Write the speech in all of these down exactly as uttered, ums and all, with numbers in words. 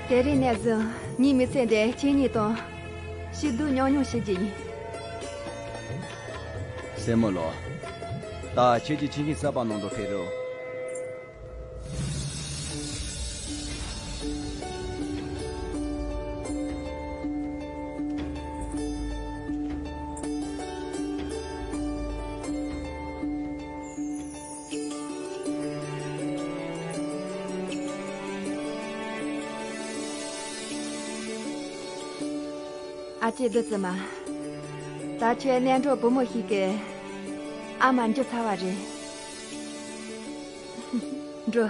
དེ་རིང་ནས་བཟུང་ངའི་མི་ཚེ་འདི་ཁྱེད་གཉིས་དང་ཞི་སྡུག་མཉམ་མྱོང་བྱེད་རྒྱུ་ཡིན། སྲས་མོ་ལོ། ད་ཁྱེད་ཀྱི་ཁྱིམ་གཞིས་གསར་པ་ནང་དུ་ཕེབས་རོགས། ཨ་ཅེ་བདུད་རྩི་མ། ད་ཁྱོད་གནས་འགྲོ་བུ་མོ་ཞིག་གི་ཨ་མ་འགྱུར་ཚར་བ་རེད། འགྲོ།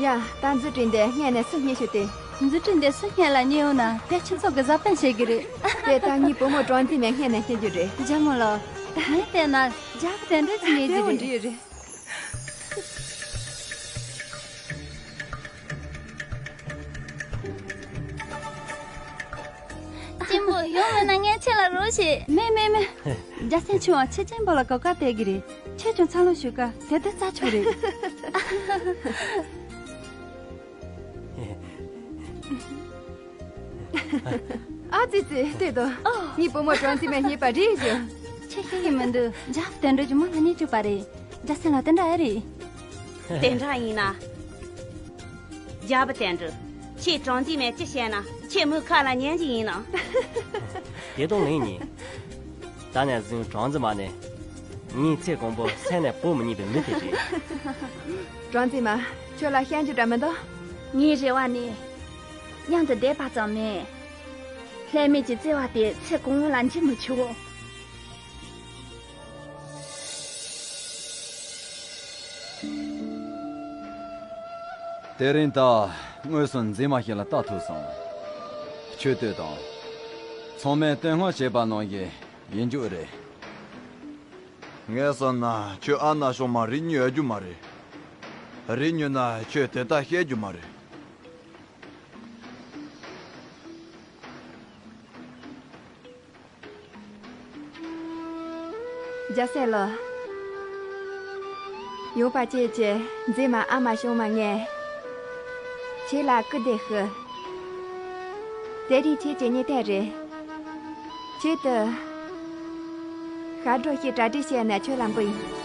ཡ། ད་འཛུལ་དྲི་འདི་སྔས་ནས་སུ་རྙེད་ཤོག་དེ། འཛུལ་དྲི་འདི་སུ་སྔས་ལ་རྙེད་ཡོང་ན་དེ་ཁྱེད་ཚོ་གི་བཟའ་སྤེན་བྱེད་གི་རེད། དེ་ད་ངའི་བུ་མོ་གྲོང་འཛིན་མས་སྔས་ནས་རྙེད་རྒྱུ་རེད། ཇ་མོ་ལོ། ད་ངས་བལྟས་ན་རྒྱབ་དེ་འདྲ་ཅིག་རྙེད་རྒྱུ་རེད། འདི་རེད། གཅེན་པོ་ཡོང་མེད་ན་ངས་ཁྱེད་ལ་རོགས་བྱེད། མེད་མེད་མེད། རྒྱ་སེང་ཆུང་བ་ཁྱེད་གཅེན་པོ་ལ་གོ་སྐབས་སྟེར་གི་རེད། ཁྱེད་ཀྱང་འཚར་ལོངས་ཞུ་སྐབས་དེ་དུས་རྩ་ཆོག་རེད། ཨ་ཙི་ཙི་ལྟོས་དང་། ངའི་བུ་མོ་གྲོང་འཛིན་མས་རྙེད་པ་རེད་ཞུ། ཁྱེད་ཤེས་ཀྱི་མི་འདུག་རྒྱབ་དེ་འདྲ་གྱི་མོ་ལ་རྙེད་བཅུག་པ་རེད། རྒྱ་སེང་ལགས་དེ་འདྲ་ཨེ་རེད། དེ་འདྲ་ཡིན་ན། རྒྱབ་དེ་འདྲ། ཁྱེད་གྲོང་འཛིན་མས་ཅི་བཤད་ན་ཁྱེད་མོའི་ཁ་ལ་ཉན་གྱི་ཡིན་ནམ། དེ་དང་ལེན་ཡིན། ད་ནས་བཟུང་གྲོང་འཛིན་མ་ནི་ངའི་ཚེ་གང་པོ་སེམས་ནས་བོར་མི་ཉན་པའི་མི་དེ་རེད། གྲོང་འཛིན་མ། ཁྱོད་ལ་བཤད་རྒྱུ་འདྲ་མི་འདུག་ངའི་རེ་བ་ནི་མཉམ་དུ་བསྡད་པ་ཙམ་མིན། ལྷད་མེད་ཀྱི་བརྩེ་བ་དེ་ཚེ་གང་བོ་ལ་འཆི་མི་ཆོག་དེ་རིང་ད་དངོས་སུ་མཛེས་མ་ཞིག་ལ་ལྟ་ཐུབ་སོང་། ཁྱོད་ལྟོས་དང་། ཚང་མས་བསྟོད་བསྔགས་བྱས་པ་ནང་བཞིན་ཡིན་རྒྱུ་རེད། ངས་བསམ་ན་ཁྱོད་ཨ་ན་ཤོ་མ་རིག་ཉོ་རྒྱུ་མ་རེད། རིག་ཉོ་ན་ཁྱོད་དེ་ལྟར་བཤད་རྒྱུ་མ་རེད། རྒྱ་སྲས་ལགས། ཡོང་བ་བཅས་ཀྱི་མཛེས་མ་ཨ་མ་ཞུང་མ་ངས་ཁྱེད་ལ་སྐུལ་འདེད་ཞུ། དེ་རིང་ཁྱེད་ཀྱི་རྙེད་དོན་རེད། ཁྱེད་དུ་ཤར་འགྲོ་ཞེས་གྲ་སྒྲིག་བྱས་ནས་ཁྱོད་ལ་འབུལ་ཡིན།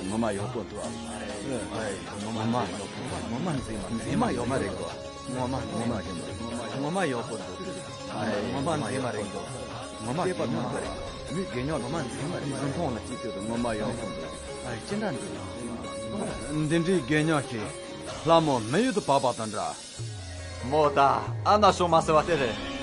ངོ་མ་ཡག་པོ་འདུག་ཨ། ངོ་མ་ཡག་པོ་འདུག་ངོ་མ་མཛེས་མ་མཛེས་མ་ཡག་པོ་རེད་འདུག་ངོ་མ་ངོ་མ་ངོ་མ་ཡག་པོ་འདུག་ངོ་མ་མཛེས་མ་རེད་འདུག་ངོ་མ་ལྟེ་བ་ངོ་མ་རེད་འདུག་མི་རྒན་ཉག་ངོ་མ་མཛེས་མ་རེད། འཛིན་ཐོང་ལ་ཅིག་ལྟོས་དང་ངོ་མ་ཡག་པོ་འདུག་ཨ་ཅི་འདྲ་འདུག་འདི་འདྲའི་རྒན་ཉག་ཞིག་ལྷ་མོ་མི་ཡུལ་དུ་བབས་པ་དང་འདྲ། མོ་ད་ཨ་ན་ཤོ་མ་ཟེར་བ་དེ་རེད།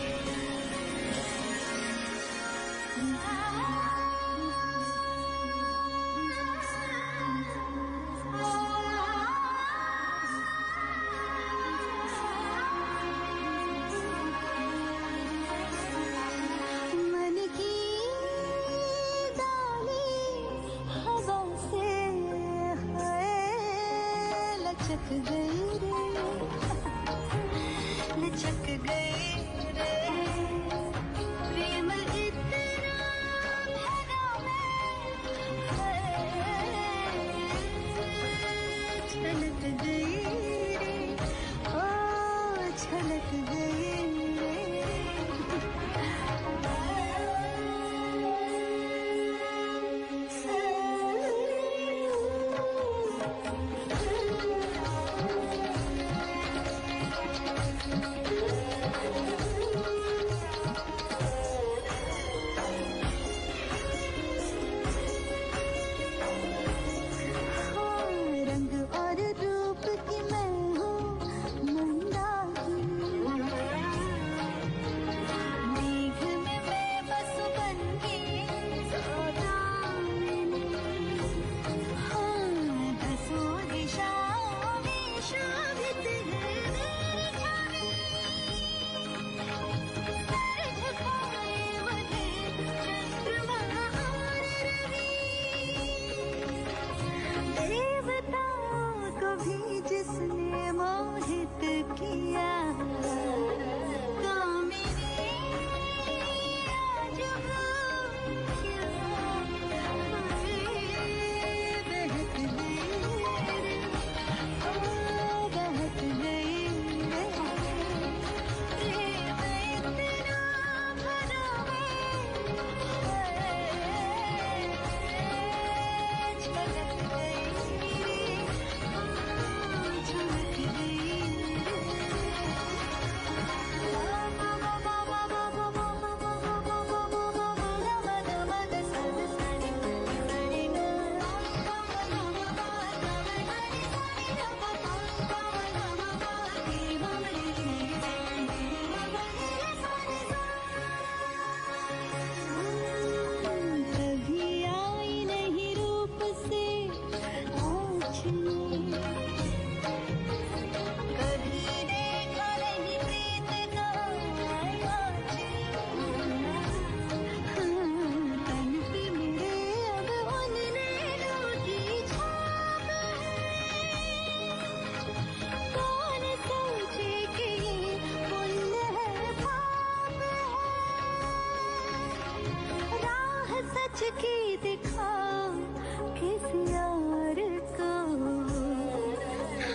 यार को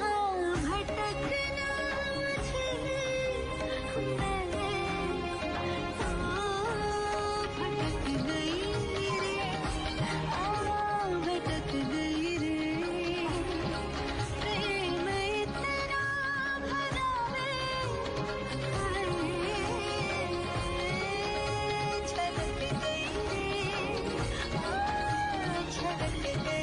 हाँ भटकना मुझे, मैं तो भटक गई रे, आ भटक गई रे। प्रेम इतना भरा मैं, हाय, छलक गई रे, आ छलक गई रे।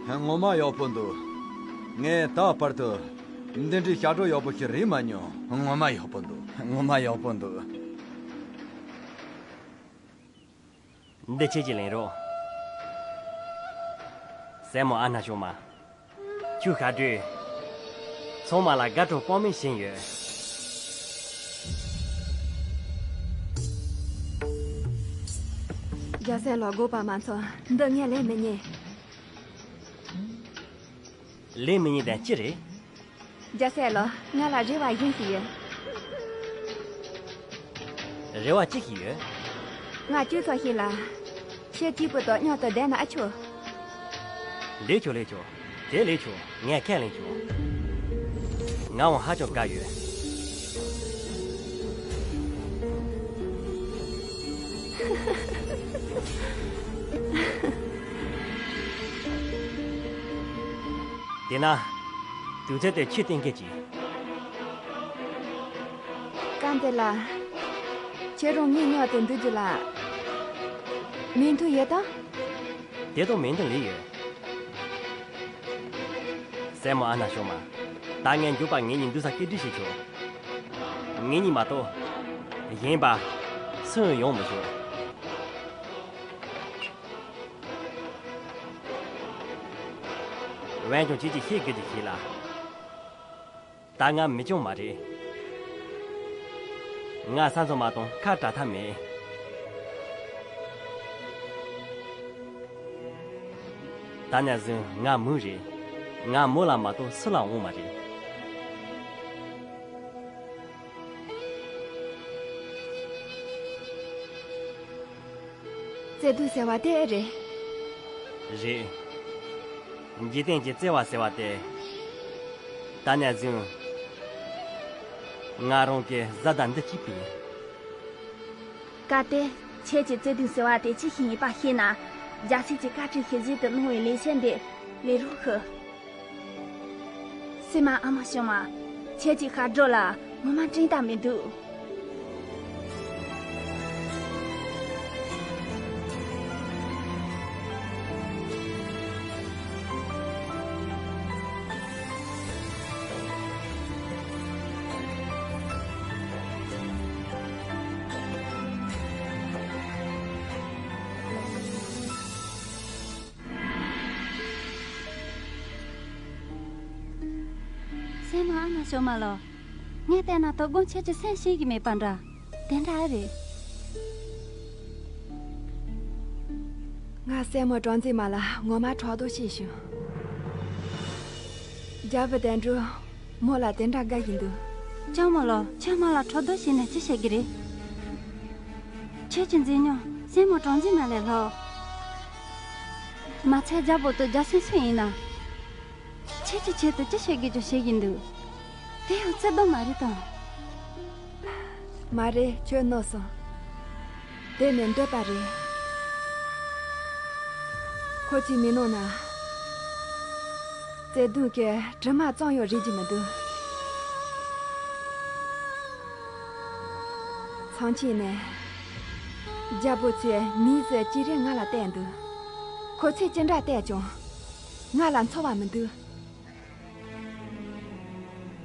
เฮ้ย ངོ་མ་ཡག་པོ་འདུག་ངས་ད་བར་དུ་འདི་འདྲའི་ཞབས་བྲོ་ཡག་པོ་ཞིག་རེག་མ་མྱོང་། ངོ་མ་ཡག་པོ་འདུག་ངོ་མ་ཡག་པོ་འདུག་འདི་ཁྱེད་ཀྱིས་ལེན་རོགས། སྲས་མོ་ཨ་ན་ཞོ་མ། ཁྱོད་ཤ་དྲོད། ཚང་མ་ལ་དགའ་སྤྲོ་དཔག་མེད་བྱིན་ཡོད། རྒྱལ་སྲས་ལགས་དགོངས་པ་མ་ཚོམ། འདི་ངས་ལེན་མི་ཉན། ལེན་མི་ཉན་དང་ཅི་རེད། རྒྱལ་སྲས་ལགས། ང་ལ་རེ་བ་གཞན་ཞིག་ཡོད། རེ་བ་ཅི་ཞིག་ཡོད། ང་ཁྱོད་ཚོ་ཞིག་ལ་ཁྱེད་གཅིག་པུ་དང་མཉམ་དུ་བསྡད་ན་ཨ་ཆོག་ལེགས་ཆོག་ལེགས་ཆོག་དེ་ལེགས་ཆོག་ངས་ཁས་ལེན་ཆོག་ང་འོང་ཧ་ཅང་དགའ་ཡོད། དེས་ན། དུས་ཚོད་དེ་ཕྱིར་གཏན་འཁེལ་གྱིས། སྐབས་འདི་ལ། ཁྱེད་རང་ངའི་མཉམ་དུ་འདུག་རྒྱུ་ལ། མོས་མཐུན་ཡོད་དམ། དེ་དང་མོས་མཐུན་ལོས་ཡོད། སྲས་མོ་ཨ་ན་ཞོ་མ། ད་ངས་མགྱོགས་པ་ངེད་གཉིས་འདུག་ས་སྐད་སྒྲིག་བྱེད་ཆོག་ངེད་གཉིས་མ་གཏོགས། གཞན་པ། སུ་ཡང་ཡོང་མི་ཆོག་འོན་ཀྱང་ཁྱེད་ཀྱིས་ཤེས་དགོས་ཀྱི་ཞིག་ལ། ད་ང་མི་སྐྱོན་མ་རེད། ང་ས་འཚོ་མ་གཏོང་ཁ་གྲག་ཐབས་མེད། ད་ནས་བཟུང་ང་མོ་རེད། ང་མོ་ལ་མ་གཏོགས་སུ་ལ་འོང་མ་རེད། བརྩེ་དུང་ཟེར་བ་དེ་རེད། རེད། འཇིག་རྟེན་གྱི་བརྩེ་བ་ཟེར་བ་དེ། ད་ནས་བཟུང་། ང་རང་གི་བཟའ་ཟླ་འདི་གཅིག་པུ་ཡིན། གལ་ཏེ། ཁྱེད་ཀྱི་བརྩེ་དུང་ཟེར་བ་དེ་ཅི་ཞིག་ཡིན་པ་ཤེས་ན། རྒྱལ་སྲས་ཀྱིས་བཀའ་དྲིན་ཆེ་ཟེར་དུ་གནང་བའི་ལེགས་བཤད་འདི་ལེན་རོགས་ཞུ། སྲས་མོ་ཨ་ན་ཞོ་མ། ཁྱེད་ཀྱི་ཞབས་བྲོ་ལ་ངོ་མ་འགྲན་ཟླ་མི་འདུག་སྲས་མོ་ཨ་ན་ཞོ་མ་ལགས། ངས་བལྟས་ན་དོ་དགོང་ཁྱེད་ཀྱི་སེམས་ཤེས་ཀྱི་མེད་པ་འདྲ། དེ་འདྲ་ཨེ་རེད། ང་སྲས་མོ་གྲོང་འཛིན་མ་ལ་ངོ་མ་ཕྲག་དོག་བྱས་བྱུང་། རྒྱལ་པོ་དོན་གྲུབ་མོ་ལ་དེ་འདྲ་དགའ་བཞིན་འདུག་ལྕམ་མོ་ལགས། ཁྱེད་མོ་ལ་ཕྲག་དོག་བྱས་ནས་ཅི་བྱེད་ཀྱི་རེད། ཁྱེད་ཀྱི་མཛེས་ཉམས་སྲས་མོ་གྲོང་འཛིན་མ་ལས་ལྷག་མ་ཚད་རྒྱལ་པོ་དང་རྒྱལ་སྲས་སུ་ཡིན་ན། ཁྱེད་ཀྱི་ཆེད་དུ་ཅི་བྱེད་དགོས་ཀྱང་བྱེད་ཀྱི་འདུག་དེ་ཡང་བརྩེ་དུང་མ་རེད་དམ། མ་རེད། ཁྱོད་ནོར་སོང་། དེ་ནི་འདོད་པ་རེད། ཁོ་ཅིག་མི་ནོར་ན། བརྩེ་དུང་གི་དྲི་མ་ཙམ་ཡང་རེག་རྒྱུ་མི་འདུག་མཚམས་ཆད་ནས། རྒྱལ་པོ་ཚོས་མིག་ཟུར་ཅིག་རེ་ང་ལ་གཏད་འདུག་ཁོ་ཚོས་ཅི་འདྲ་བལྟས་ཀྱང་། ང་ལ་འཚེར་བ་མི་འདུག་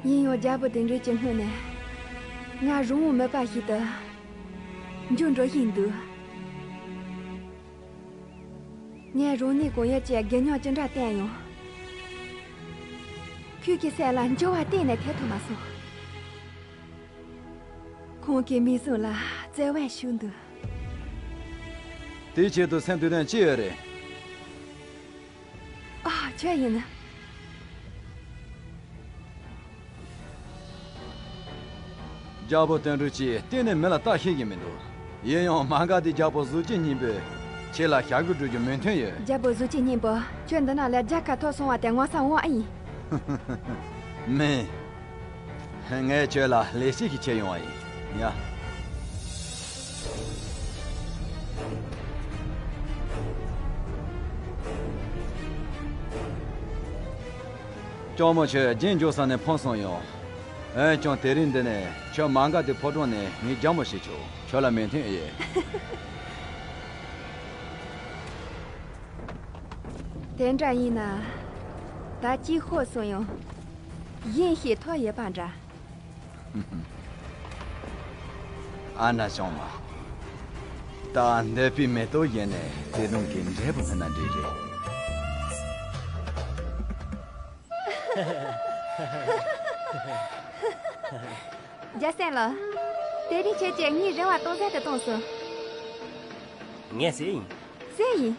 ཡིན་ཡང་རྒྱལ་པོ་དེ་འདྲའི་སྤྱི་སྔོན་ནས་ང་རང་དབང་མེད་པ་ཞིག་ཏུ་འགྱུར་འགྲོ་བཞིན་འདུག་ངས་རང་ཉིད་གང་ཡོད་ཀྱི་དགེ་སྙིང་ཅི་འདྲ་བསྟེན་ཡང་། ཁོས་ཀྱི་སྲས་ལ་འགྱུར་བ་གཏན་ནས་ཐེབས་ཐུབ་མ་སོང་། ཁོང་གིས་མི་བཟང་ལ་བརྩེ་བ་ཞུ་འདུག་དེའི་ཆེད་དུ་སེམས་སྡུག་དོན་ཅི་ཡོད་རེད། ཨ། ཁྱོད་ཡིན། རྒྱལ་པོ་དོན་གྲུབ་ཀྱིས་གཏན་ནས་མི་ལ་ལྟ་ཤེས་ཀྱི་མི་འདུག་ཡིན་ཡང་མ་འགག་དེའི་རྒྱལ་པོ་གཟུགས་ཅན་སྙིང་པོས་ཁྱེད་ལ་ཞབས་ཞུ་སྒྲུབ་རྒྱུ་མོས་མཐུན་ཡོད། རྒྱལ་པོ་གཟུགས་ཅན་སྙིང་པོ། ཁྱོད་འདི་ནང་ལ་རྒྱལ་ཁ་ཐོབ་སོང་བ་དེ་ངོ་ཚ་འོང་ཨ་ཡིན། མིན། ངས་ཁྱོད་ལ་ལེགས་སྐྱེས་ཤིག་ཁྱེར་ཡོང་བ་ཡིན། ཡ། སྐྱོར་མོ་ཁྱོད་རྗེས་འཇུག་ས་ནས་ཕོན་སོང་ཡོང་། འོན་ཀྱང་དེ་རིང་འདི་ནས་ཁྱོད་མ་འགག་དེ་ཕོ་བྲང་ནས་ངའི་རྒྱལ་མོ་ཞིག་ཆོག་ཁྱོད་ལ་མོས་མཐུན་ཡོད། དེ་འདྲ་ཡིན་ན། ད་ཅིག་ཤོད་སོང་ཡང་། ཡིན་ཞེས་ཐོ་ཡོད་པ་འདྲ། ཨ་ན་ཅང་མ། ད་འདོད་པའི་མེ་ཏོག་ཡིན་ནས་དེ་རིང་གི་འབྲས་བུ་ལྷུང་ན་འགྲིག་རེད། རྒྱལ་སྲས་ལགས། དེ་རིང་ཁྱེད་ཀྱིས་ངའི་རེ་བ་སྟོང་ཟད་དུ་བཏང་སོང་། ངས་ཟེར་ཡིན། ཟེར་ཡིན།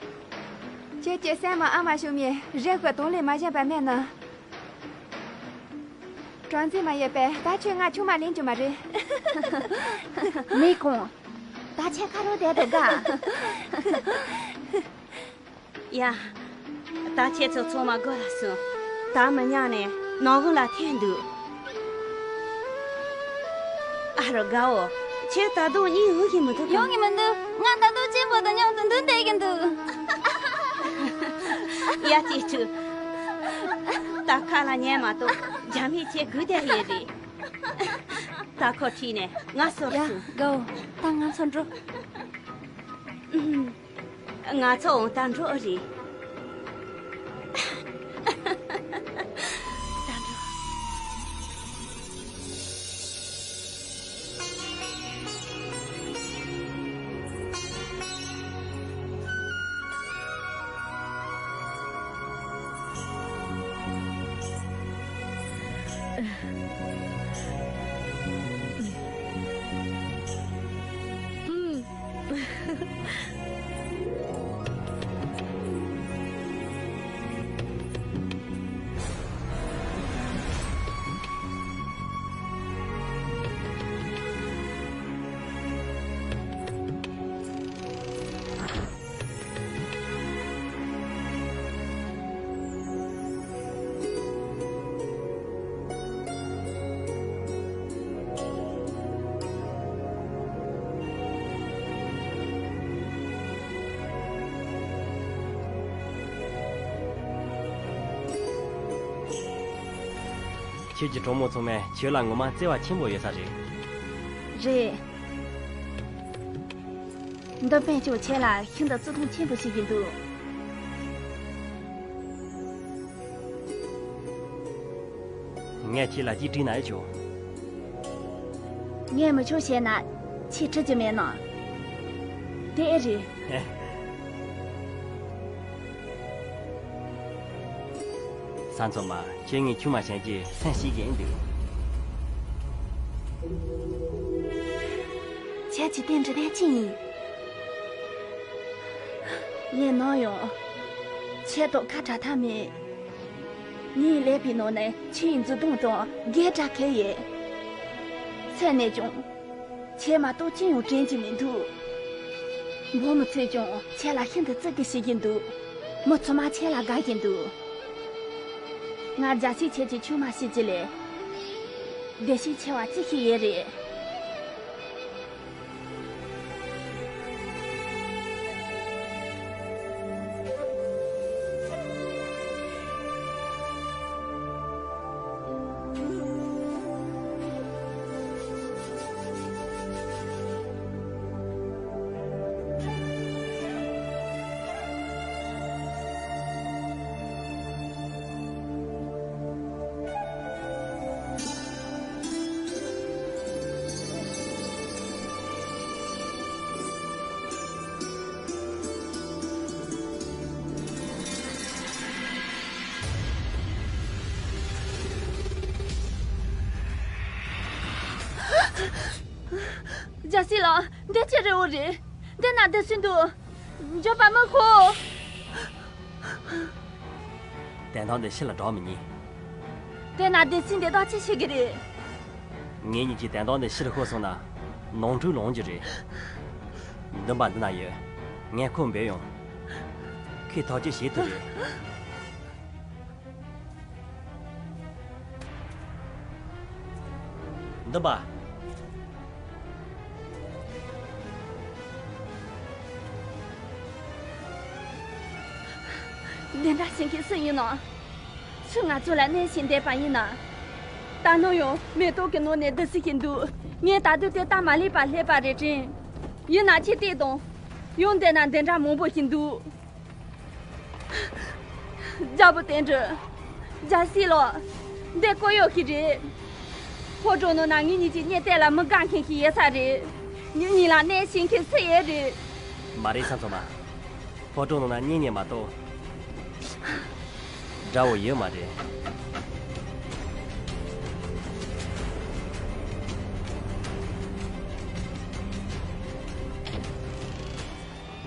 ཁྱེད་ཀྱི་སྲས་མོ་ཨ་མ་ཤུ་མས་རེ་དགུ་དང་ལེན་མ་བྱས་པ་མེད་ན། གྲངས་འཛིན་མ་ཡོད་པས་ད་ཁྱོད་ང་ཆུང་མ་ལེན་རྒྱུ་མ་རེད། མི་ཀོང་། ད་ཁྱེད་ཁ་རོག་བསྡད་དོ་དགའ། ཡ། ད་ཁྱེད་ཚོ་ཚང་མ་སྒོ་ལ་སོང་། ད་མི་ཉག་ནས་ནང་ཁུལ་ལ་ཐོན་འདུག་ཨ་རོ་དགའ་བོ། ཁྱེད་ད་དུང་གཉིད་ཡོང་གི་མི་འདུག་ཡོང་གི་མི་འདུག་ང་ད་དུང་གཅེན་པོ་དང་མཉམ་དུ་འདུག་བསྡད་ཀྱི་འདུག་ཡ་ཅི་ཆུ། ད་ཁ་ལ་ཉན་མ་གཏོགས་རྒྱ་མིས་ཁྱེད་སྒུག་བསྡད་ཡོད་རེད། ད་ཁོ་ཁྲིད་ནས་ང་སོར་ཡ་སོང་། དགའ་བོ། ད་ང་ཚོ་འགྲོ། ང་ཚོ་འོང་ད་འགྲོ་ཨ་རེད། ད་འགྲོ། ཁྱེད་ཀྱི་གྲོགས་མོ་ཚང་མས་ཁྱོད་ལ་ངོ་མ་བརྩེ་བ་ཆེན་པོ་ཡོད་ས་རེད། རེད། འདི་ཕན་ཆོག་ཁྱེད་ལ་ཤིན་ཏུ་བརྩི་མཐོང་ཆེན་པོ་ཞིག་གི་འདུག་ངས་ཁྱེད་ལ་གཅིག་དྲིས་ན་ཨེ་ཆོག་ངས་མི་ཆོག་བཤད་ན་ཁྱེད་ཁྲིད་ཀྱི་མེད་ན། དེ་ཨེ་རེད། ཧེ། ས་མཚོ་མ། ཁྱེད་ངའི་ཆུང་མ་བྱས་རྗེས་སེམས་ཤིག་གིན་འདུག་ཁྱེད་ཀྱི་རྟེན་འབྲེལ་ནས་ཅི་ཡིན། ངས་ནམ་ཡང་ཁྱེད་དང་ཁ་བྲལ་ཐབས་མེད། ངའི་ཀླད་པའི་ནང་ནས་ཁྱེད་ཡི་འཛུམ་མདངས་དང་རྒས་དྲགས་ཁེལ་ཡོད། སེམས་ནས་ཀྱང་ཁྱེད་མ་གཏོགས་ཅི་ཡང་དྲན་གྱི་མི་འདུག་བུ་མོ་ཚོས་ཀྱང་ཁྱེད་ལ་ཤིན་ཏུ་བརྩི་བཀུར་བྱེད་ཀྱིན་འདུག་མི་ཚང་མ་ཁྱེད་ལ་དགའ་བཞིན་འདུག་ང་རྒྱལ་སྲས་ཁྱེད་ཀྱི་ཆུང་མ་ཞིག་གི་ལས་བདེ་ཞིང་ཆེ་བ་ཅི་ཞིག་ཡོད་རེད། རྒྱལ་སྲས་ལགས། འདི་ཅི་རེད་འོ་རེད། འདི་ན་སྡེ་སྲིད་འདུག་འགྱོད་པ་མི་ཤོག་དན་ཐང་འདི་ཕྱི་ལ་བསྒྲགས་མི་ཉན། དེ་ན་སྡེ་སྲིད་འདི་དག་ཅི་བྱེད་ཀྱི་རེད། ངེད་གཉིས་ཀྱིས་དན་ཐང་འདི་ཕྱིར་ཤོར་སོང་ན་ནོར་འཁྲུལ་ལངས་རྒྱུ་རེད། འདུན་པ་འདི་ན་ཡོད། ངས་ཁོ་འབོད་ཡོང་། ཁོས་ཐག་གཅོད་བྱེད་ཐུབ་རེད། འདུན་པ། འདི་འདྲ་བྱེད་མཁན་སུ་ཡིན་ནམ། སུས་ང་ཚོ་ལ་གནོད་བྱེད་འདོད་པ་ཡིན་ན། ད་ནངས་ཡང་མེ་ཏོག་གི་ནང་ནས་བསྡུ་སྲིད་ཀྱི་འདུག་ངས་ད་དུང་དེ་ལྟ་མ་ལས་པ་སླེབས་པ་རེད་དྲན། ཡིན་ན་ཁྱེད་བལྟས་དང་། ཡང་འདི་ན་འདི་འདྲ་མང་པོ་ཞིག་འདུག་རྒྱལ་པོ་བསྟན་འགྲོ། རྒྱལ་སྲས་ལགས། འདི་ཀོ་ཡོ་ཁི་རེད། ཕོ་བྲང་ནང་ན་ངེད་གཉིས་ཀྱི་གཉེན་སྟོན་ལ་མི་དགའ་མཁན་ཞིག་ཡོད་ས་རེད། ངེད་གཉིས་ལ་གནོད་བྱེད་མཁན་སུ་ཡོད་རེད། མ་རེད་ས་མཚོ་མ། ཕོ་བྲང་ནང་ན་གཉེན་ཉེ་མ་གཏོགས་དགྲ་བོ་ཡོད་མ་རེད།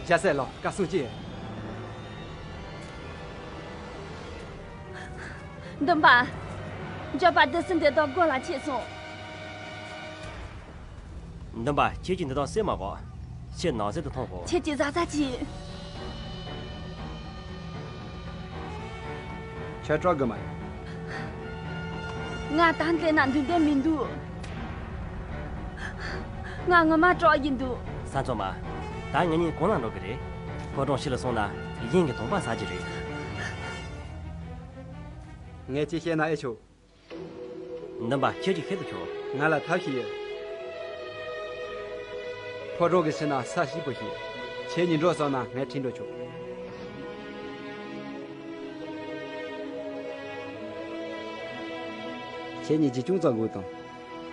རྒྱལ་སྲས་ལགས། བཀའ་གསུང་ཅི། འདུན་པ། འགྱོད་པ་སྡེ་སྲིད་འདི་དག་སྒོ་ལ་ཕྱེས་སོང་། འདུན་པ། ཁྱེད་ཀྱིས་འདི་དག་གསོད་མ་དགོས། ཁྱེད་ནང་གསེས་དུ་ཐོངས་ཤོག་ཁྱེད་ཀྱིས་ཟ་ཟ་གྱིས། ཁྱོད་སྐྲག་གི་མ་རེད། ང་ད་འདི་ན་འདུག་འདོད་མི་འདུག་ང་ངོ་མ་སྐྲག་གི་འདུག་ས་མཚོ་མ། ད་ངེད་གཉིས་གང་ལ་འགྲོ་གི་རེད། ཕོ་བྲང་ཕྱི་ལ་སོང་ན་གཞན་གྱི་གདོང་པ་ཟ་གི་རེད། ངས་ཅི་བཤད་ན་ཨེ་ཆོག་འདུན་པ། ཁྱེད་ཀྱིས་ཤེས་དུ་ཆོག་ང་ལ་ཐབས་ཤིག་ཡོད། ཕོ་བྲང་གི་ཕྱི་ན་ས་སྐྱིད་པོ་ཞིག་ཁྱེད་གཉིས་འགྲོ་བསམ་ན་ངས་ཁྲིད་འགྲོ་ཆོག་ཁྱེད་གཉིས་ཀྱིས་ཅུང་ཙམ་སྒུག་དང་།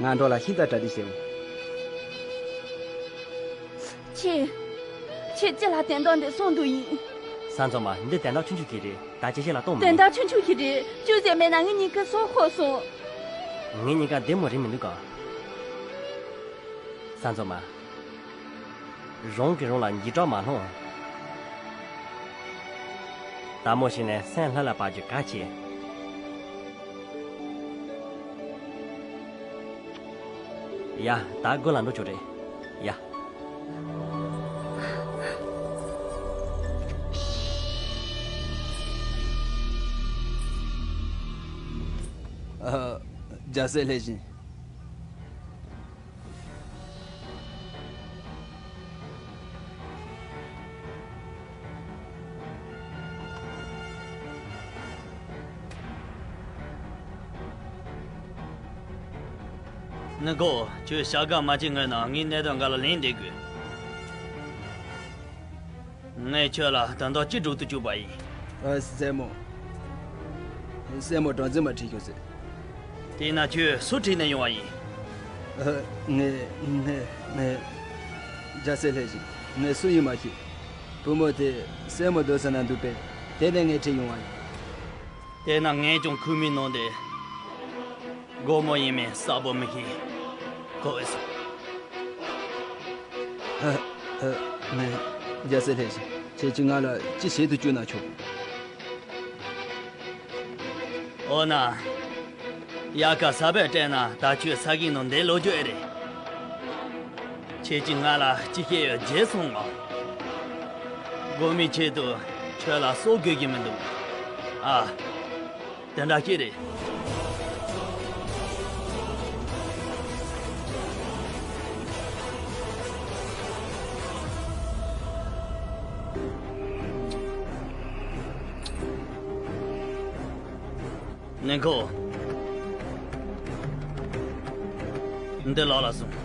ང་འགྲོ་ལ་ཤིང་རྟ་གྲ་སྒྲིག་བྱེད་འོང་། ཁྱེད། ཁྱེད་ཅི་ལ་དོན་དག་འདི་གསུང་འདོད་ཡིན། ས་མཚོ་མ། འདི་དོན་དག་ཆུང་ཆུང་ཞིག་རེད། ད་ཅི་བཤད་ལ་གཏོང་མི་དོན་དག་ཆུང་ཆུང་ཞིག་རེད། ཅུང་ཟད་མེད་ན་ངེད་གཉིས་ཀྱི་སྲོག་ཤོར་སོང་། ངེད་གཉིས་ཀ་བདེ་མོ་རེད་མི་འདུག་ག་ས་མཚོ་མ། རང་གིས་རང་ལ་འཇིགས་སྐྲག་མ་སློང་། དལ་མོ་བྱས་ནས་སེམས་ལྷོད་ལ་བབས་རྒྱུ་གལ་ཆེ། ཡ། ད་སྒོ་ལ་འགྲོ་ཆོག་རེད། ཡ། ཨ། རྒྱལ་སྲས་ལྷས་བྱིན། ནི་གོ། ཁྱོད་བྱ་དགའ་མ་བྱེད་སྔོན་ན་ངའི་གནད་དོན་འགའ་ལ་ལན་འདེབས་དགོས། ངས་ཁྱོད་ལ་དོན་དག་ཅི་སྒྲུབ་ཏུ་བཅུག་པ་ཡིན། ཨ། སྲས་མོ། སྲས་མོ་གྲངས་འཛིན་མ་ཁྲིད་ཤོག་ཟེར། དེས་ན་ཁྱོད་སུ་ཁྲིད་ནས་ཡོང་བ་ཡིན། ཨ། ངས་ངས་ངས། རྒྱལ་སྲས་ལྷས་བྱིན། ངས་སུ་ཡིན་མ་ཤེས། བུ་མོ་དེ་སྲས་མོ་སྡོད་ས་ན་འདུག་པས། དེ་ནས་ངས་ཁྲིད་ཡོང་བ་ཡིན། དེས་ན་ངས་ཀྱང་ཁུག་མའི་ནང་དེ་སྒོར་མོ་ཡིན་མིན་གསལ་པོ་མི་ཤེས། གོ་བས་སོ། ཨ། ཨ། ངས། རྒྱལ་སྲས་ལྷས་བྱིན། ཁྱེད་ཀྱིས་ང་ལ་ཅི་བྱེད་དུ་བཅུག་ན་ཆོག་འོ་ན། དབྱར་ཁ་ས་བོན་སྤྲད་ན་ད་ཁྱོད་ས་གཞིའི་ནང་འདས་ལོག་རྒྱུ་ཨེ་རེད། ཁྱེད་ཀྱིས་ང་ལ་ཅི་བཤད་ཡོད་བརྗེད་སོང་ངམ། སྒོར་མོའི་ཆེད་དུ་ཁྱོད་ལ་སྲོག་དགོས་ཀྱི་མི་འདུག་ཨ། དེ་འདྲ་ཅིག་རེད། ནན་ཁོ། འདི་ལག་ལ་ཟུངས།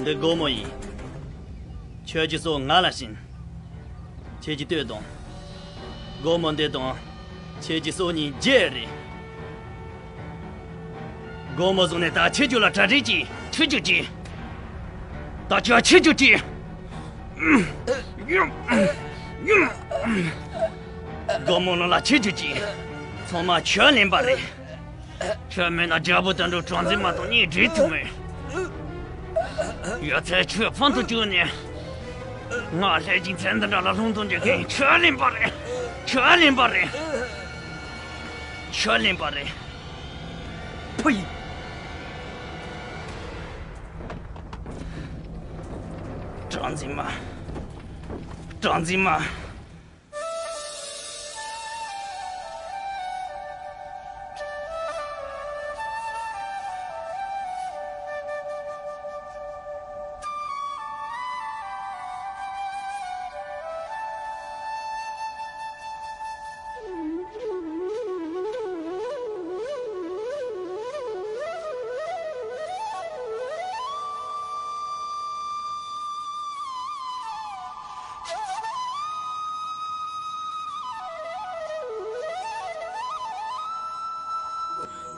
འདི་སྒོར་མོ་ཡིན། ཁྱོད་ཀྱི་སྲོག་ང་ལ་བྱིན། ཁྱེད་ཀྱིས་ལྟོས་དང་། སྒོར་མོ་འདི་དང་། ཁྱེད་ཀྱི་སྲོག་གཉིས་རྒྱལ་རེད། སྒོར་མོ་བཟུང་ནས་ད་ཁྱེད་ཀྱི་ལ་གྲ་སྒྲིག་གྱིས་ཁྲིད་རྒྱུ་གྱིས། ད་ཁྱོད་ཁྱེད་ཀྱི་ཁྲིད། སྒོར་མོ་ནང་ལ་ཁྱེད་ཀྱི་གྱིས། ཚང་མ་ཁྱོད་ལེན་པ་རེད། ཁྱོད་མེད་ན་རྒྱལ་པོ་དོན་གྲུབ་གྲངས་འཛིན་མ་དང་གཉིས་འགྲིག་ཐུབ་མེད། ཡོད་ཚད་ཁྱོད་ཕམ་དུ་བཅུག་ནས། ང་ལྷས་ཀྱིས་ཚན་འདི་འདྲ་ལ་ལྷུང་དུ་འཇུག་མཁན་ཁྱོད་ལེན་པ་རེད། ཁྱོད་ལེན་པ་རེད། ཁྱོད་ལེན་པ་རེད། ཕུ་ཡི། གྲངས་འཛིན་མ། གྲངས་འཛིན་མ།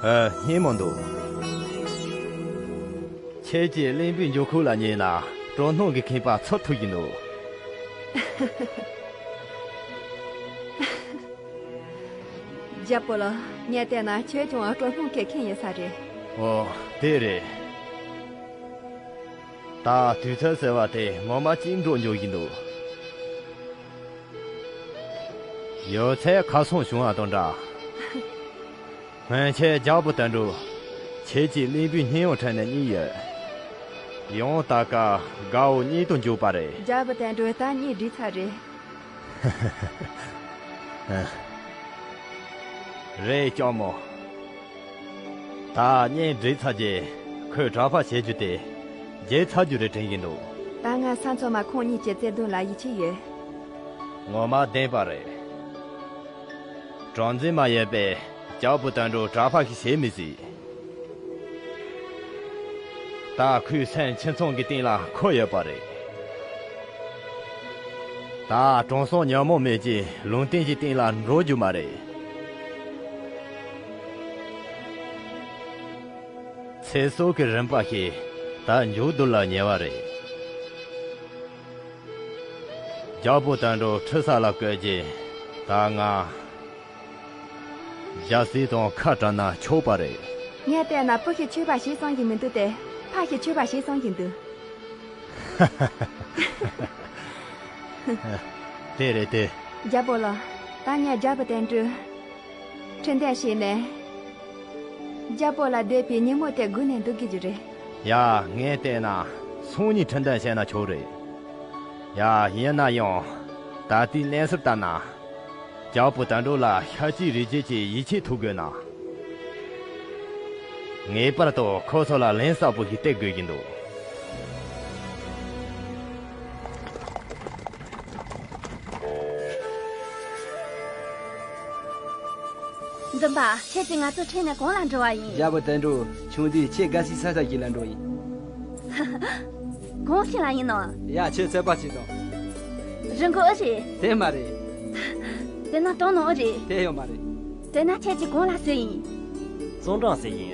ཨ། སྙན་མོ་འདུག་ཁྱེད་ཀྱིས་གླིང་བུའི་འགྱུར་ཁུག་ལ་ཉན་ན་གྲོ་སྣུམ་གྱི་ཁེངས་པ་ཚོར་ཐུབ་ཀྱི་འདུག་རྒྱལ་པོ་ལགས། ངས་བལྟས་ན་ཁྱོད་ཀྱང་གྲོ་སྣུམ་གྱི་ཁེངས་ཡོད་ས་རེད། ཨོ། དེ་རེད། ད་དུས་ཚོད་ཟེར་བ་དེ་ངོ་མ་གཅིག་འགྲོ་འགྱོ་གི་འདུག་ཡོད་ཚད་ཁ་སང་བྱུང་བ་དང་འདྲ། སྔོན་ཆད་རྒྱལ་པོ་དོན་གྲུབ། ཁྱེད་ཀྱིས་གླིང་བུའི་སྙན་དབང་ཁྲིད་ནས་རྙེད་ཡོད། ཡང་ད་ག་དགའ་བོ་རྙེད་དུ་འཇུག་པ་རེད། རྒྱལ་པོ་དོན་གྲུབ་ད་རྙེད་འགྲིག་ཚར་རེད། རེད། ལྕམ་མོ། ད་རྙེད་འགྲིག་ཚར་རྗེས་ཁོས་གྲྭ་པ་བྱེད་རྒྱུ་དེ་བརྗེད་ཚར་རྒྱུ་རེད་དྲན་གྱི་འདུག་ད་ང་ས་མཚོ་མ་ཁོང་གཉིས་ཀྱི་བརྩེ་དུང་ལ་ཡིད་ཆེས་ཡོད། ངོ་མ་བདེན་པ་རེད། གྲངས་འཛིན་མ་ཡིན་པས་རྒྱལ་པོ་དོན་གྲུབ་གྲྭ་པ་ཞིག་བྱེད་མི་སྲིད། ད་ཁོའི་སེམས་ཁྱིམ་ཚང་གི་སྟེང་ལ་འཁོར་ཡོད་པ་རེད། ད་དྲང་སྲོང་ཉོན་མོངས་མེད་ཀྱི་ལུང་བསྟན་གྱི་སྟེང་ལ་འགྲོ་རྒྱུ་མ་རེད། ཚེ་སྲོག་གི་རིམ་པ་ཞིག་ད་མཇུག་བསྡུ་ལ་ཉེ་བ་རེད། རྒྱལ་པོ་དོན་གྲུབ་ཁྲི་ས་ལ་བཀོད་རྗེས་ད་ང་རྒྱལ་སྲིད་དང་ཁ་བྲལ་ན་ཆོག་པ་རེད། ངས་བལྟས་ན་བུ་ཞིག་ཆོས་པ་ཞིག་བསམ་གྱི་མི་འདུག་སྟེ། ཕ་ཞིག་ཆོས་པ་ཞིག་བསམ་གྱི་འདུག་དེ་རེད་དེ། རྒྱལ་པོ་ལགས། ད་ངས་རྒྱལ་པོ་དོན་གྲུབ་ཁྲིམས་གཏམ་བཤད་ནས། རྒྱལ་པོ་ལ་འདས་པའི་ཉིན་མོ་དེ་སྒུག་ནས་འདུག་གི་རྒྱུ་རེད། ཡ། ངས་བལྟས་ན་སང་ཉིན་ཁྲིམས་གཏམ་བཤད་ན་ཆོག་རེད། ཡ། ཡིན་ན་ཡང་ད་ལྟའི་གནས་ཚུལ་ལྟར་ན། རྒྱལ་པོ་དོན་གྲུབ་ལ་ཤཱཀྱའི་རིགས་རྒྱུད་ཀྱི་ཡིད་ཆེས་ཐོབ་དགོས་ན། ངེས་པར་དུ་ཁོ་ཚོ་ལ་ལན་གསལ་པོ་ཞིག་སྟེར་དགོས་ཀྱི་འདུག་འཛིན་པ། ཁྱེད་ཀྱིས་ང་ཚོ་ཁྲིད་ནས་གང་ལ་འགྲོ་བ་ཡིན། རྒྱལ་པོ་དོན་གྲུབ་ཆུང་དུས་ཆེས་དགའ་སའི་ས་ཆ་ཞིག་ལ་འགྲོ་ཡིན། གང་ཞིག་ལ་ཡིན་ནམ། ཡ། ཁྱོད་ཚོད་དཔག་བྱེད་དང་། རི་མགོ་ཨེ་རེད། དེ་མ་རེད། དེ་ན་གྲོ་སྣུམ་ཨེ་རེད། དེ་ཡང་མ་རེད། དེ་ན་ཁྱེད་ཀྱིས་གང་ལ་ཟེར་ཡིན། ཙོང་ཀྲང་ཟེར་ཡིན།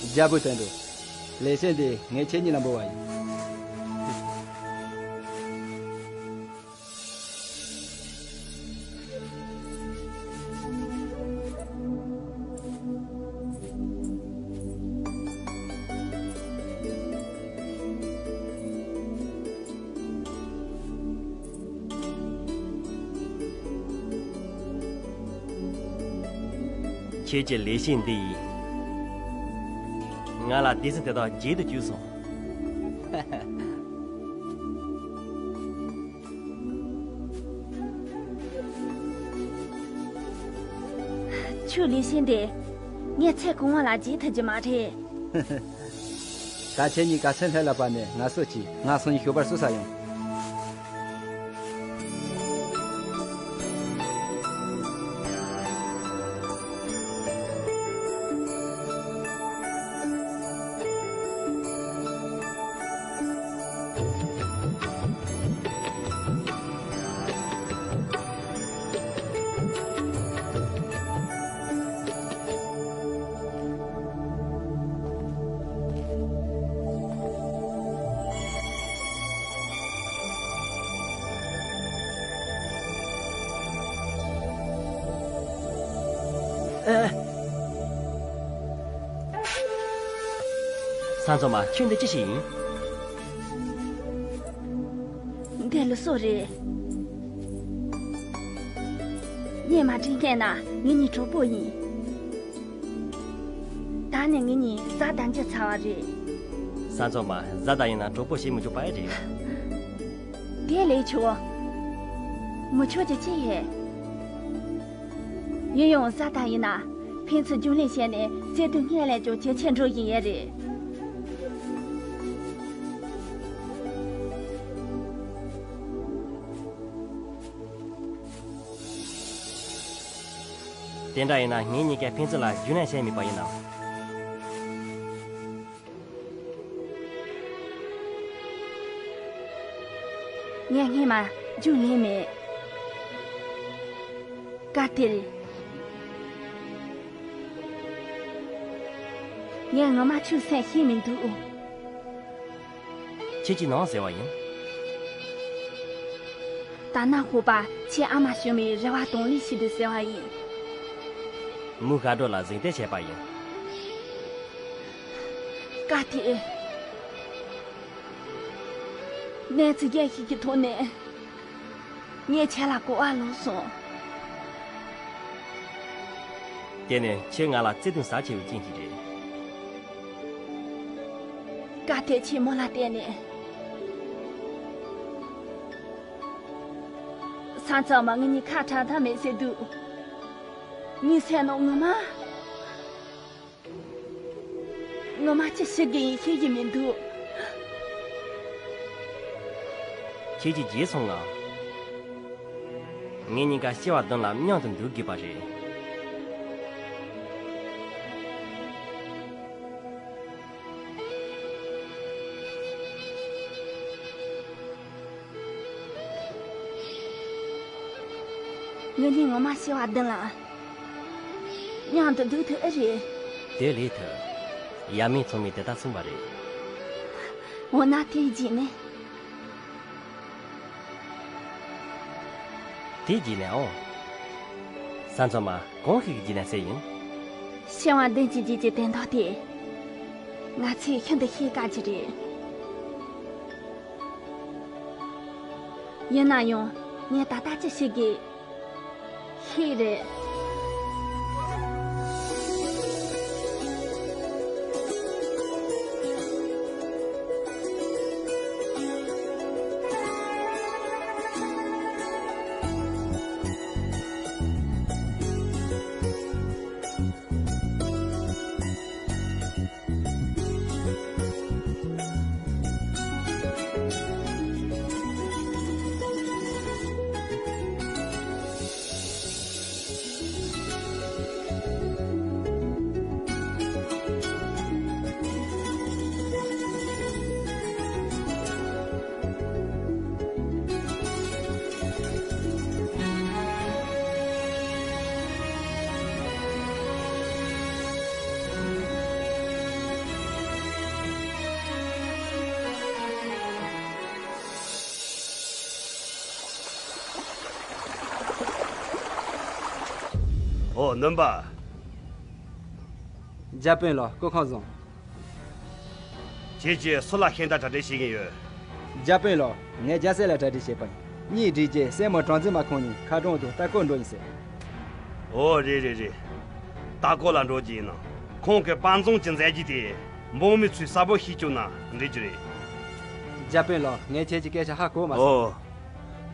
རྒྱལ་པོ་དོན་གྲུབ། ལེགས་བཤད་འདི་ངས་ཁྱེད་གཉིས་ལ་འབུལ་བ་ཡིན། ཁྱེད་ཀྱི་ལེགས་བཤད་འདི་ཡིས་ང་ལ་སྡེ་ཚན་དེ་དག་མཇལ་དུ་བཅུག་སོང་། ཁྱོད་ལས་བྱེད་འདི་ངས་ཚེ་གང་བོ་ལ་བརྗེད་ཐུབ་རྒྱུ་མ་རེད། ད་ཁྱེད་གཉིས་ཀ་ཚེ་ལྷོད་ལ་བབས་ནས་ང་སོད་ཅིག་ང་སང་ཉིན་ཞོགས་པར་གསོ་ས་ཡོང་། ཨེ། སང་ཚོ་མ། ཁྱོད་འདི་ཅི་ཞིག་ཡིན། འདི་ལུགས་སྲོག་རེད། ངས་མ་དྲན་མཁན་ན་ངེད་གཉིས་གྲོགས་པོ་ཡིན། ད་ནི་ངེད་གཉིས་བཟའ་ཟླ་འགྱུར་ཚར་བ་རེད། སང་ཚོ་མ། བཟའ་ཟླ་ཡིན་ན་གྲོགས་པོ་བྱེད་མི་ཆོག་པ་ཨེ་རེད། དེ་ལས་ཆོག་མི་ཆོག་རྒྱུ་ཅི་ཡོད། ཡིན་ཡང་བཟའ་ཟླ་ཡིན་ན་ཕན་ཚུན་རྒྱུན་ལས་བྱས་ནས་བརྩེ་དུང་སྔར་ལས་ཀྱང་ཇེ་ཆེར་འགྲོ་བཞིན་ཡོད་རེད། དེ་འདྲ་ཡིན་ན་ངེད་གཉིས་ཀས་ཕན་ཚུན་ལ་རྒྱུན་ལས་བྱས་མེད་པ་ཡིན་ནམ། ངས་སྔས་མ་རྒྱུན་ལས་མེད། སྐབས་དེར་ངས་ངོ་མ་ཁྱོད་སེམས་ཤེས་མི་འདུག་ཁྱེད་ཀྱིས་ནང་ཟེར་བ་ཡིན། ད་ནང་ཁོ་པ་ཁྱེད་ཨ་མ་བྱོན་མའི་རེ་བ་དང་ལས་ཤིག་འདུག་ཟེར་བ་ཡིན། མོའི་ཤ་གྲོགས་ལ་གཟིགས་དེ་བྱས་པ་ཡིན། སྐབས་དེར་གནས་ཚུལ་རྒྱས་ཤིག་གི་ཐོག་ནས་ངས་ཁྱེད་ལ་གོ་བ་ལོག་སོང་། དེ་ནི་ཁྱེད་ང་ལ་བརྩེ་དུང་ཟབ་ཆེ་བའི་རྐྱེན་ཞིག་རེད། སྐབས་དེར་ཁྱེད་མོ་ལ་བལྟས་ནས། སང་ཙམ་མ་ངེད་གཉིས་ཁ་བྲལ་ཐབས་མེད་ཟེར་འདུག་ངའི་སེམས་ནང་ངོ་མ། ངོ་མ་ཅི་ཞིག་གི་ཡིན་ཤེས་ཀྱི་མི་འདུག་ཁྱེད་ཀྱིས་བརྗེད་སོང་ངམ། ངེད་གཉིས་ཀ་སྐྱེ་བ་བདུན་ལ་མཉམ་དུ་འདུག་དགོས་པ་རེད། ངེད་གཉིས་ངོ་མ་སྐྱེ་བ་བདུན་ལ་མཉམ་དུ་འདུག་ཐུབ་ཨེ་རེད། དེ་ལས་ཐུབ། ཡབ་མེས་ཚང་མས་དེ་ལྟར་གསུངས་པ་རེད། འོ་ན་དེའི་རྗེས་ནས། དེའི་རྗེས་ནས་ཨོ། ས་མཚམས་མ་གང་ཞིག་གི་རྗེས་ནས་ཟེར་ཡིན། སྐྱེ་བ་བདུན་གྱི་རྗེས་ཀྱི་དོན་དག་དེ། ང་ཚོས་ཤིན་ཏུ་ཤེས་དཀའ་གི་རེད། ཡིན་ན་ཡང་ངས་ད་ལྟ་ཅི་ཞིག་གི་ཤེས་རེད། ཨོ། སྣུམ་པ། འཇར་པན་ལགས། སྐུ་ཁམས་བཟང་། ཁྱེད་ཀྱིས་སུ་ལ་ཤིང་རྟ་གྲ་སྒྲིག་བྱེད་ཀྱིན་ཡོད། འཇར་པན་ལགས། ངས་རྒྱལ་སྲས་ལ་གྲ་སྒྲིག་བྱས་པ་ཡིན། གཉིས་སྒྲིལ་རྗེས་སྲས་མོ་གྲངས་འཛིན་མ་ཁོང་གཉིས་ཁ་གྲོང་དུ་ལྟ་སྐོར་འགྲོ་ཡིན་ཟེར། ཨོ། རེད་རེད་རེད། ལྟ་སྐོར་ལ་འགྲོ་རྒྱུ་ཡིན་ན། ཁོང་གི་དཔལ་འཛོམས་ཀྱི་མཛད་རྗེས་དེ་འབངས་མི་ཚོས་གསལ་པོ་ཤེས་བཅུག་ན་འགྲིག་རྒྱུ་རེད། འཇར་པན་ལགས། ངས་ཁྱེད་ཀྱི་སྐད་ཆ་ཧ་གོ་མ་སོང་། ཨོ།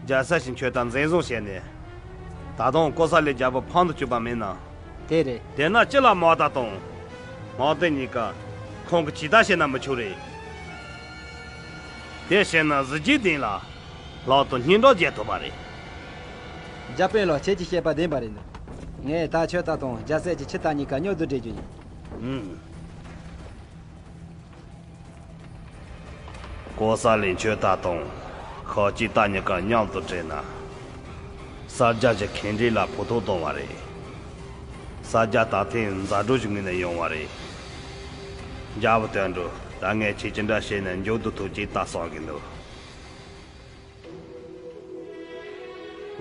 རྒྱལ་སྲས་ཀྱིས་ཁྱོད་ལྟར་འཛིན་བཟུང་བྱས་ནས། ད་དུང་ཀོ་ས་ལའི་རྒྱལ་པོ་ཕམ་དུ་བཅུག་པ་མིན་ན། དེ་རེད། དེས་ན་སྤྱི་བླ་མར་ད་དང་། དམག་དོན་གཉིས་ཀ་ཁོང་གིས་ཇི་ལྟར་བྱས་ན་མི་ཆོག་རེད། དེ་བྱས་ན་གཟི་བརྗིད་ལྡན་ལ་ལྷག་ཏུ་སྙན་གྲགས་རྒྱས་ཐུབ་པ་རེད། འཇར་པན་ལགས། ཁྱེད་ཀྱིས་བཤད་པ་བདེན་པ་རེད། ངས་ད་ཁྱོད་ལྟ་དང་རྒྱལ་སྲས་ཀྱི་ཁྱི་རྟ་གཉིས་ཀ་མཉམ་དུ་སྦྲེལ་རྒྱུ་ཡིན། ཨུམ། ཀོ་ས་ལའི་ཁྱོད་ལྟ་དང་ཤཱཀྱའི་རྟ་གཉིས་ཀ་མཉམ་དུ་སྦྲེལ་ན། གསར་རྒྱལ་གྱི་ཁེངས་དྲེགས་ལ་ཕོག་ཐུག་གཏོང་བ་རེད། གསར་རྒྱལ་ད་ཐེངས་མཛའ་གྲོགས་ཀྱི་ངོས་ནས་ཡོང་བ་རེད། རྒྱལ་པོ་དོན་གྲུབ། ད་ངས་ཁྱེད་ཅི་འདྲ་བྱས་ནས་མགྱོགས་དུ་ཐུག་ཅིག་ལྟ་བསམ་གྱི་འདུག་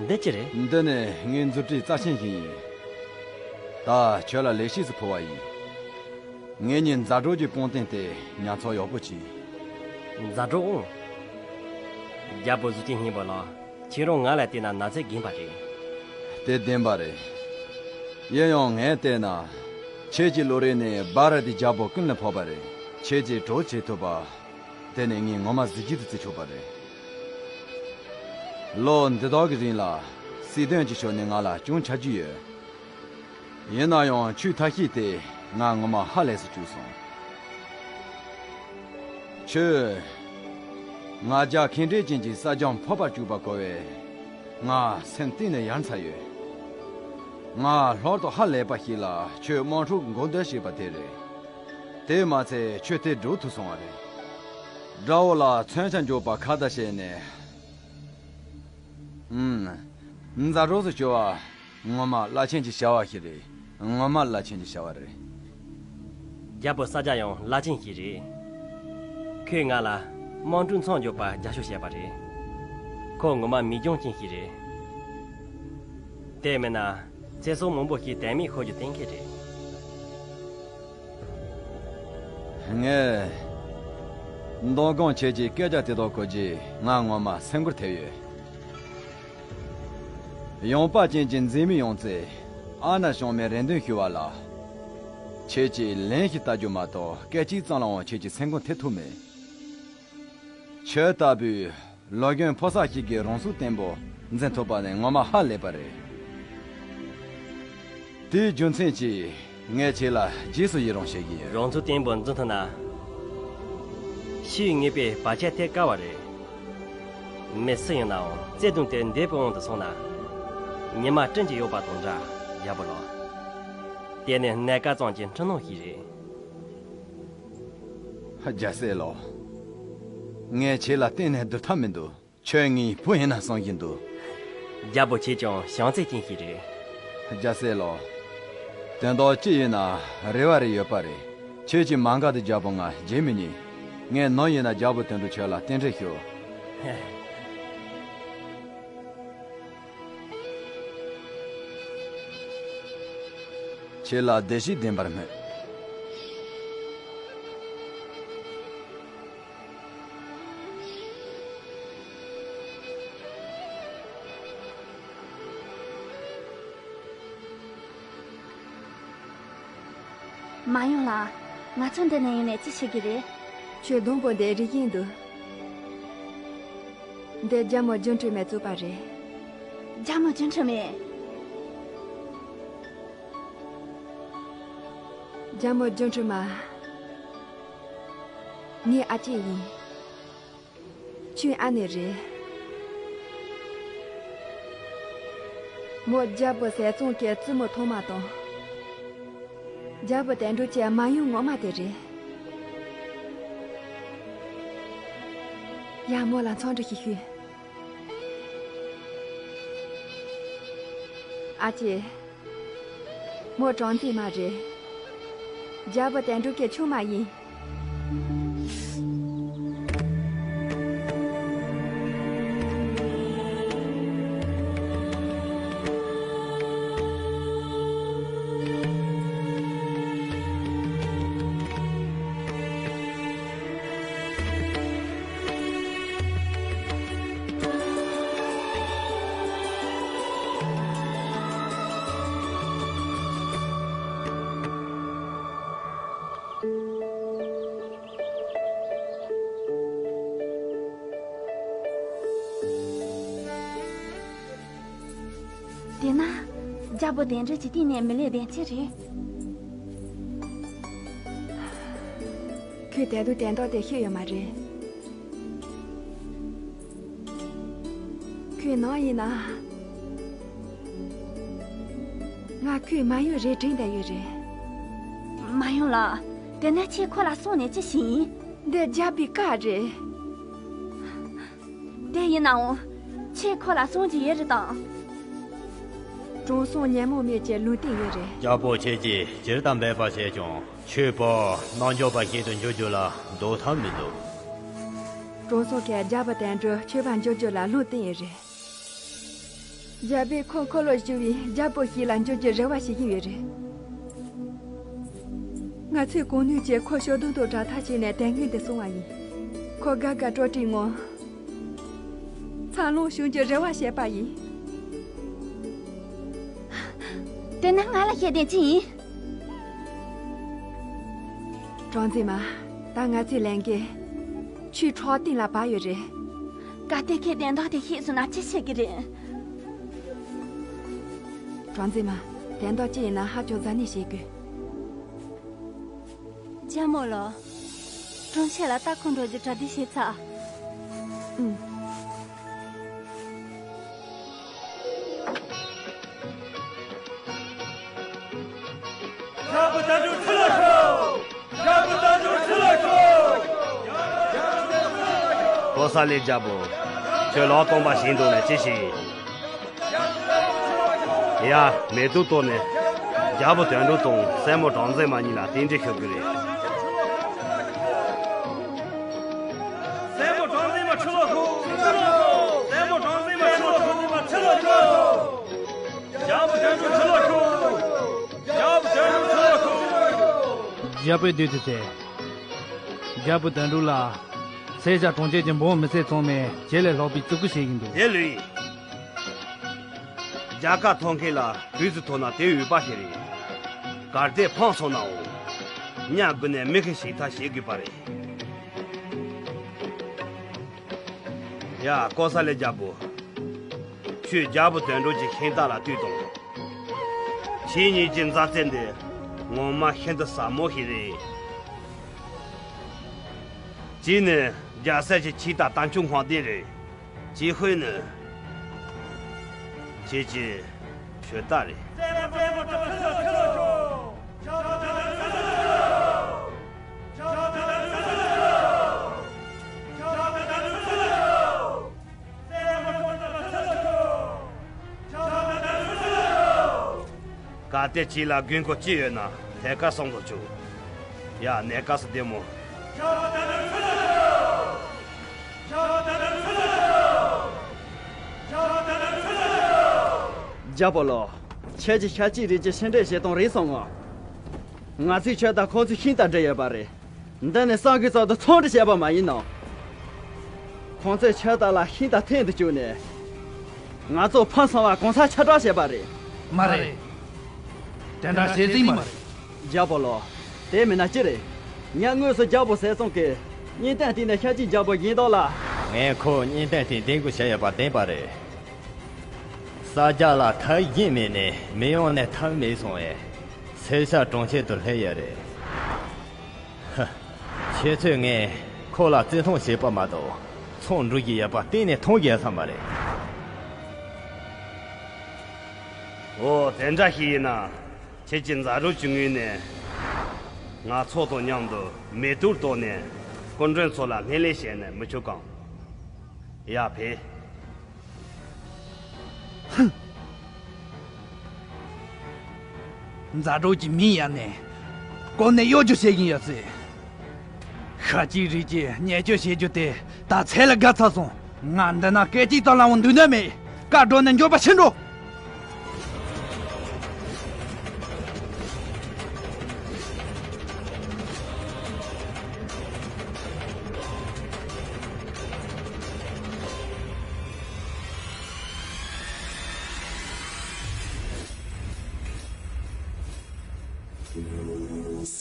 འདི་ཅི་རེད། འདི་ནི་ངའི་མཛུབ་དཀྲིས་རྩ་ཆེན་ཞིག་ཡིན། ད་ཁྱོད་ལ་ལེགས་སྐྱེས་སུ་ཕུལ་བ་ཡིན། ངེད་གཉིས་མཛའ་གྲོགས་ཀྱི་དཔུང་རྟེན་དེ་ཉར་ཚགས་ཡག་པོ་བྱོས། མཛའ་གྲོགས་ཨང་། རྒྱལ་པོ་གཟུགས་ཅན་སྙིང་པོ་ལགས། ཁྱེད་རང་ང་ལ་བལྟས་ན་ན་ཚོད་རྒན་པ་རེད། དེ་བདེན་པ་རེད། ཡིན་ཡང་ངས་བལྟས་ན། ཁྱེད་ཀྱི་བློ་རིག་ནི་བྷ་ར་ཏི་རྒྱལ་པོ་ཀུན་ལ་ཕོག་པ་རེད། ཁྱེད་ཀྱི་གྲོགས་བྱེད་ཐུབ་པ། དེ་ནི་ངས་ངོ་མ་གཟི་བརྗིད་དུ་བརྩི་ཆོག་པ་རེད། ལོ་འདི་དག་གི་རིང་ལ། སྲིད་དོན་གྱི་ཕྱོགས་ནས་ང་ལ་ཅུང་ཆ་རྒྱུས་ཡོད། ཡིན་ན་ཡང་ཆོས་ཐབས་ཤེས་དེ་ང་ངོ་མ་ཧ་ལས་སུ་བཅུག་སོང་། ཁྱོད། ང་རྒྱལ་ཁེངས་དྲེགས་ཅན་གྱི་སྲ་རྒྱམ་ཕོར་པར་བཅུག་པ་གོ་བས། ང་སེམས་གཏིང་ནས་ཡ་མཚན་ཡོད། ང་ལྷག་ཏུ་ཧ་ལས་པ་ཞིག་ལ་ཁྱོད་དམག་འཁྲུག་འགོ་འདོད་བྱས་པ་དེ་རེད། དེས་མ་ཚད་ཁྱོད་དེ་འགྲོ་ཐུབ་སོང་བ་རེད། དགྲ་བོ་ལ་མཚོན་ཆ་འཇོག་པ་ཁ་བརྡ་བྱས་ནས། ཨུམ། མཛའ་གྲོགས་སུ་གྱུར་བ། ངོ་མ་བླ་ཆེན་གྱི་བྱ་བ་ཞིག་རེད། ངོ་མ་བླ་ཆེན་གྱི་བྱ་བ་རེད། རྒྱལ་པོ་ས་སྐྱ་ཡང་བླ་ཆེན་ཞིག་རེད། ཁོས་ང་ལ་དམག་འཁྲུག་མཚམས་འཇོག་པར་རྒྱབ་སྐྱོར་བྱས་པ་རེད། ཁོ་ངོ་མ་མི་སྐྱོན་ཅན་ཞིག་རེད། དེ་མིན་ན་ཚེ་སྲོག་མང་པོ་ཞིག་དལ་མེད་ཤོར་རྒྱུ་གཏན་འཁེལ་རེད། ངས། མདང་དགོང་ཁྱེད་ཀྱི་སྐད་ཆ་དེ་དག་གོ་རྗེས་ང་ངོ་མ་སེམས་འགུལ་ཐེབས་ཡོད། ཡངས་པ་ཅན་གྱི་མཛེས་མའི་ཡང་རྩེ། ཨ་ན་གཞོན་མའི་རེ་འདུན་ཞུ་བ་ལ། ཁྱེད་ཀྱིས་ལན་ཞིག་ལྟ་རྒྱུ་མ་གཏོགས་སྐད་ཅིག་ཙམ་ལའང་ཁྱེད་ཀྱི་སེམས་ཁོང་ཐེབས་ཐུབ་མེད། ཁྱོད་ལྟ་བུའི་ལོ་རྒན་ཕོ་གསར་ཞིག་གིས་རང་ཚུགས་བརྟན་པོ་འཛིན་ཐུབ་པ་ནི་ངོ་མ་ཧ་ལས་པ་རེད། དེའི་རྒྱུ་མཚན་གྱིས་ངས་ཁྱེད་ལ་རྗེས་སུ་ཡི་རང་བྱེད་ཀྱི་ཡོད། རང་ཚུགས་བརྟན་པོ་འཛིན་ཐུབ་ན། ཕྱིའི་ངེས་པའི་བར་ཆད་ཐེབས་དཀའ་བ་རེད། མི་སུ་ཡིན་ནའང་བརྩེ་དུང་དེ་འདས་པའི་དབང་དུ་སོང་ན། ཉི་མ་སྤྲིན་གྱི་གཡོ་བ་དང་འདྲ། རྒྱལ་པོ་ལགས། དེ་ནི་གནས་སྐབས་ཙམ་གྱི་འཁྲུལ་སྣང་ཞིག་རེད། རྒྱལ་སྲས་ལགས། ངས་ཁྱེད་ལ་གཏན་ནས་སྡུག་ཐབས་མི་འདུག་ཁྱོད་ངའི་བུ་ཡིན་ན་བསམ་གྱི་འདུག་རྒྱལ་པོ་ཁྱེད་ཀྱང་བྱམས་བརྩེ་ཅན་ཞིག་རེད། རྒྱལ་སྲས་ལགས། དོན་དག་ཅི་ཡིན་ན་རེ་བ་རེ་ཡོད་པ་རེད། ཁྱེད་ཀྱི་མ་འགལ་དུ་རྒྱལ་པོ་ང་བརྗེད་མི་ཉན། ངས་ནམ་ཡིན་ན་རྒྱལ་པོ་དོན་གྲུབ་ཁྱོད་ལ་རྟེན་འབྲེལ་ཞུ། ཁྱེད་ལ་བདེ་སྐྱིད་ལྡན་པར་སྨོན། མ་ཡོང་ལ། ང་ཚོ་འདི་ནས་ཡིན་ནས་ཅི་བྱེད་ཀྱི་རེད། ཁྱོད་སྡོང་པོ་འདི་རིག་གིན་འདུག་འདི་རྒྱལ་མོ་སྒྱུ་འཕྲུལ་མས་བཙུགས་པ་རེད། རྒྱལ་མོ་སྒྱུ་འཕྲུལ་མས། རྒྱལ་མོ་སྒྱུ་འཕྲུལ་མ། ངའི་ཨ་ཅེ་ཡིན། ཁྱོད་ཨ་ནེ་རེད། མོ་རྒྱལ་པོ་ཟས་གཙང་གི་བཙུན་མོ་ཐོག་མ་དང་། རྒྱལ་པོ་དོན་གྲུབ་ཀྱི་མ་ཡུམ་ངོ་མ་དེ་རེད། ཡ། མོ་ལ་འཚམས་འདྲི་ཞིག་ཞུས། ཨ་ཅེ། མོ་གྲོང་མཛེས་མ་རེད། རྒྱལ་པོ་དོན་གྲུབ་ཀྱི་ཆུང་མ་ཡིན། དེས་ན། རྒྱལ་པོ་དོན་གྲུབ་ཀྱི་སྟེང་ནས་མི་ལས་ལྡན་ཅི་རེད། ཁོས་དེ་དུས་དོན་དག་དེ་ཤེས་ཡོད་མ་རེད། ཁོས་ནམ་ཡིན་ན། ང་ཁོའི་མ་ཡུམ་རེད་དྲན་བསྡད་ཡོད་རེད། མ་ཡུམ་ལགས། དེ་ནས་ཁྱེད་ཁོ་ལ་གསུངས་ནས་ཅི་ཞིག་ཡིན། འདི་རྒྱལ་པོའི་བཀའ་རེད། དེ་ཡིན་ནའང་། ཁྱེད་ཁོ་ལ་གསུང་རྒྱུ་ཡོད་རེད་དམ། དྲང་སྲོང་ཉོན་མོངས་མེད་ཀྱི་ལུང་བསྟན་ཡོད་རེད། རྒྱལ་པོ་ཁྱེད་ཀྱིས་ཇི་ལྟར་འབད་པ་བྱས་ཀྱང་ཁྱོད་བུ་རྣལ་འབྱོར་པ་ཞིག་ཏུ་འགྱུར་རྒྱུ་ལ་ལྡོག་ཐབས་མི་འདུག་དྲང་སྲོང་གིས་རྒྱལ་པོ་དོན་གྲུབ་ཆོས་པར་འགྱུར་རྒྱུ་ལ་ལུང་བསྟན་ཡོད་རེད། རྒྱལ་པོས་ཁོ་འཁོར་ལོ་བསྒྱུར་བའི་རྒྱལ་པོ་ཞིག་ལ་འགྱུར་རྒྱུའི་རེ་བ་བྱེད་ཀྱི་ཡོད་རེད། ང་ཚོས་གང་ནུས་ཀྱིས་ཁོ་ཞོ་སྡོང་དང་དྲ་ཐག་བྱས་ནས་དེ་སྔོན་དུ་སོང་བ་ཡིན། ཁོ་དགའ་དགའ་སྤྲོ་སྤྲོའི་ངང་། འཚར་ལོངས་བྱུང་རྒྱུའི་རེ་བ་བྱས་པ་ཡིན། དེ་ན་ང་ལ་ཤེས་ལྡན་ཅི་ཡིན། གྲོང་འཛིན་མ། ད་ང་ཚོའི་ལས་འགན་ཆུའི་ཕྲག་སྟེང་ལ་བབས་ཡོད་རེད། གལ་ཏེ་ཁོས་དོན་དག་དེ་ཤེས་སོང་ན་ཅི་བྱེད་ཀྱི་རེད། གྲོང་འཛིན་མ། དོན་དག་ཅི་ཡིན་ན་ཧ་ཅང་གཟབ་ནན་བྱེད་དགོས། ལྕམ་མོ་ལགས། གྲོང་ཁྱེར་ལ་ལྟ་སྐོར་འགྲོ་རྒྱུ་གྲ་སྒྲིག་བྱས་ཚར། ཨུམ། རྒྱལ་པོ་དོན་གྲུབ་ཕྱི་ལ་ཤོག་རྒྱལ་པོ་དོན་གྲུབ་ཕྱི་ལ་ཤོག་ཀོ་ས་ལའི་རྒྱལ་པོ། ཁྱོད་ལག་སྟོང་པ་ཞིག་འདུག་ནས་ཅི་ཞིག་ཡ། མེ་ཏོག་གཏོར་ནས། རྒྱལ་པོ་དོན་གྲུབ་དང་སྲས་མོ་གྲོང་འཛིན་མ་གཉིས་ལ་རྟེན་འབྲེལ་ཞུ་གི་རེད། སྲས་མོ་གྲོང་འཛིན་མ་ཕྱི་ལོགས་ཤོག་སྲས་མོ་གྲོང་འཛིན་མ་ཕྱི་ལོགས་ཤོག་རྒྱལ་པོ་དོན་གྲུབ་ཕྱི་ལོགས་ཤོག་རྒྱལ་པོ་དོན་གྲུབ་ཕྱི་ལོགས་ཤོག་རྒྱལ་པོའི་བདུད་དུ་བྱས། རྒྱལ་པོ་དོན་གྲུབ་ལ། སེར་སྐྱ་གྲོང་ཁྱེར་གྱི་འབངས་མི་སེར་ཚང་མས་བྱེད་ལས་ལྷག་པའི་བརྩི་བཀུར་བྱེད་ཀྱིན་འདུག་དེ་ལུས། རྒྱལ་ཁ་ཐོབ་མཁན་ལ་དུས་སུ་ཐོབ་ན་དེ་འོས་པ་ཞིག་རེད། གལ་ཏེ་ཕངས་སོང་ནའོ། ཉ་དགུ་ནས་མི་ཁི་ཞིག་ཐ་བྱེད་དགོས་པ་རེད། ཡ། ཀོ་ས་ལའི་རྒྱལ་པོ། ཁྱོད་རྒྱལ་པོ་དོན་གྲུབ་ཀྱི་ཤིང་རྟ་ལ་ལྟོས་དང་། ཁྱེད་གཉིས་ཀྱི་མཛའ་བརྩེ་འདི་ངོ་མ་ཤིན་ཏུ་ཟབ་མོ་ཞིག་རེད། གཅིག་ནི་རྒྱལ་སྲས་ཀྱི་ཆེས་དང་དམ་ཆོས་ངོས་འཛིན་རེད། གཅིག་ཤོས་ནི་ཁྱེད་ཀྱི་ཆོས་དད་རེད། གལ་ཏེ་ཁྱེད་ལ་དགོས་མཁོ་ཅི་ཡོད་ན་ཐད་ཀར་གསུང་དགོས་བྱུང་། ཡ། གནས་སྐབས་སུ་བདེ་མོ། རྒྱལ་པོ་ལགས། ཁྱེད་ཀྱིས་ཤཱཀྱའི་རིགས་ཀྱི་ཕྱི་འབྲེལ་བྱེད་སྟངས་རིག་སོང་ངམ། ང་ཚོས་ཁྱོད་དང་ཁོང་ཚོའི་ཤིང་རྟ་འབྲི་ཡོད་པ་རེད། འདི་ནི་སང་གི་ཚོགས་འདུ་ཚོགས་འདུ་བྱས་པ་མ་ཡིན་ནམ། ཁོང་ཚོས་ཁྱོད་དག་ལ་ཤིང་རྟ་འཐེན་དུ་བཅུག་ནས། ང་ཚོ་ཕམ་སོང་བ་གང་སར་ཁྱབ་བསྒྲགས་བྱས་པ་རེད། མ་རེད། དེ་འདྲ་བྱེད་རྩིས་མ་རེད། རྒྱལ་པོ་ལགས། དེ་མིན་ན་ཅི་རེད། ངས་དངོས་སུ་རྒྱལ་པོ་ཟས་གཙང་གི་གཉེན་སྟོན་སྟེང་ནས་ཤཱཀྱའི་རྒྱལ་པོ་ཡིན་མདོག་ལ། ངས་ཁོ་གཉེན་སྟོན་སྟེང་བདེ་འགོད་བྱས་ཡོད་པ་བདེན་པ་རེད། ས་རྒྱ་ལ་ཐབས་གཞན་མེད་ནས་མི་ཡོང་ནས་ཐབས་མེད་སོང་བས་སེར་ཤ་གྲོང་ཁྱེར་དུ་སླེབས་ཡོད་རེད། ཧ། ཁྱེད་ཚོས་ངས་ཁོ་ལ་བརྩི་མཐོང་བྱེད་པ་མ་གཏོགས་ཚོགས་འགྲོ་གི་ཡོད་པ་གཏན་ནས་མཐོང་གི་ཡོད་ས་མ་རེད། འོ་དེ་འདྲ་ཞིག་ཡིན་ན། ཁྱེད་ཀྱི་མཛའ་གྲོགས་ཀྱི་ངོས་ནས། ང་ཚོ་དང་མཉམ་དུ་མེ་ཏོག་བཏོན་ནས་སྐུ་མགྲོན་ཚོ་ལ་སྣེ་ལེན་བྱས་ནས་མི་ཆོག་གམ། ཡ་ཕེ། ཧུམ། མཛའ་གྲོགས་ཀྱི་མིང་ཡང་ནས་གོང་ནས་གཡོ་སྒྱུ་བྱེད་ཀྱིན་ཡོད་ཟེར། ཤཱཀྱའི་རིགས་ཀྱིས་བརྙས་བཅོས་བྱེད་རྒྱུ་དེ་ད་ཚད་ལས་བརྒལ་ཚར་སོང་། ང་འདི་ན་སྐད་ཅིག་ཙམ་ལའང་འདུག་འདོད་མེད། བཀའ་སྒྲོག་ནས་མགྱོགས་པ་ཕྱིར་འགྲོ།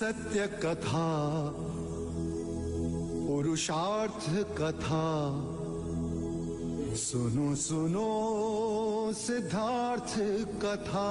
सत्य कथा, पुरुषार्थ कथा। सुनो सुनो सिद्धार्थ कथा।